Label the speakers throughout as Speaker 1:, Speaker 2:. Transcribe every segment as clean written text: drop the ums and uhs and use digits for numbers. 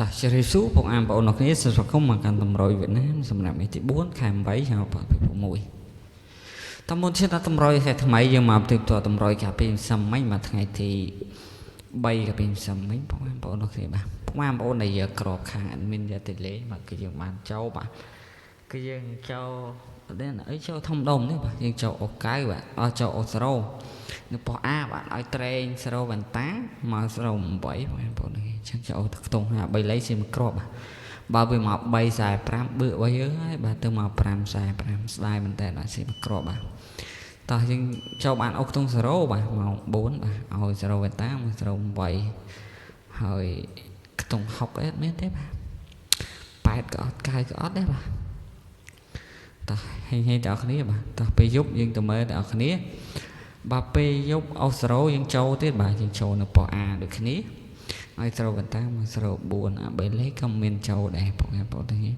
Speaker 1: តោះជម្រាបសួរពុកអាមបងប្អូនអរគ្នាសូមស្វាគមន៍មកកាន់តម្រុយវៀតណាមសម្រាប់ថ្ងៃទី4ខែ8ឆ្នាំ2026តើមុនជាដល់តម្រុយខែថ្មីយើងមកផ្ទាល់តម្រុយកាលពីម្សិលមិញមកថ្ងៃទី3កាលពីម្សិលមិញពុកអាមបងប្អូនអរគ្នាបាទពុកអាមបងប្អូនដែលយកក្របខាង admin យកទៅលេបាទគឺយើងបានចូលបាទគឺយើងចូលអត់ទេអីចូលធំដុំនេះបាទយើងចូលអូកៅបាទអត់ចូលអូសេរ៉ូនៅប៉ុស្តិ៍ A បាទឲ្យត្រេងសេរ៉ូវ៉ាន់តាមកសេរ៉ូ8បងប្អូនអញ្ចឹងចូលទៅខ្ទង់53លេខជាមួយគ្រាប់បាទបើវាមក345បឺរបស់យើងហើយបាទទៅមក545ស្ដាយមែនតើបាទជាមួយគ្រាប់បាទតោះយើងចូលបានអូខ្ទង់0បាទម៉ោង4បាទឲ្យ0វ៉ាន់តាមក08ហើយខ្ទង់6អីអត់មានទេបាទ8ក៏អត់9ក៏អត់ដែរបាទតោះហេងហេងទាំងអស់គ្នាបាទតោះពេលយប់យើងទៅមើលទាំងអស់គ្នាបាទពេលយប់អូសរ៉ូយើងចូលទៀតបាទយើងចូលនៅប៉ុស្តិ៍ A ដូចគ្នាឲ្យត្រូវបន្តាមក04អា3លេខក៏មានចូលដែរបងប្អូនទាំងនេះ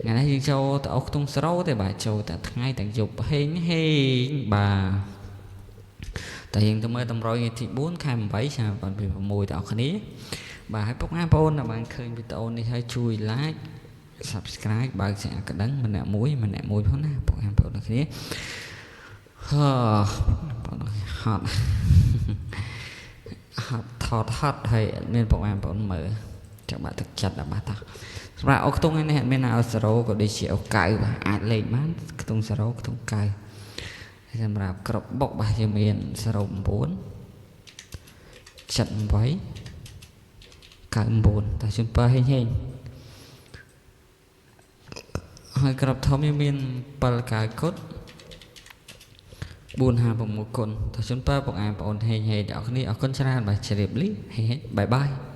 Speaker 1: ថ្ងៃនេះយើងចូលទៅអូសខ្ទង់សរ៉ូទេបាទចូលតែថ្ងៃទាំងយប់ហេងហេងបាទតែយើងទៅមើលតម្រុយថ្ងៃទី4ខែ8ឆ្នាំ2026ទាំងអស់គ្នាបាទហើយពុកម៉ែបងប្អូនដែលបានឃើញវីដេអូនេះហើយជួយ like subscribe បើកសញ្ញាកណ្ដឹងម្នាក់មួយម្នាក់មួយផងណាពុកម៉ែបងប្អូនទាំងគ្នាហឺបងប្អូនហត់ហត់ថតហត់ហើយអត់មានពុកម៉ែបងប្អូនមើលចាំបាក់ទឹកចិត្តដល់បាទតោះសម្រាប់អូខ្ទង់នេះអត់មានអូ0ក៏ដូចជាអូ9បាទអាចលេខបានខ្ទង់0ខ្ទង់9ហើយសម្រាប់ក្របបុកបាទយើងមាន09 78 99តើជូនពរហេងហេងហើយក្របធំយើងមាន7កៅគុត456គុណតើជូនពរពុកអែមបងអូនហេងហេងទាំងអស់គ្នាអរគុណច្រើនបាទជ្រាបលាហេងហេងបាយបាយ។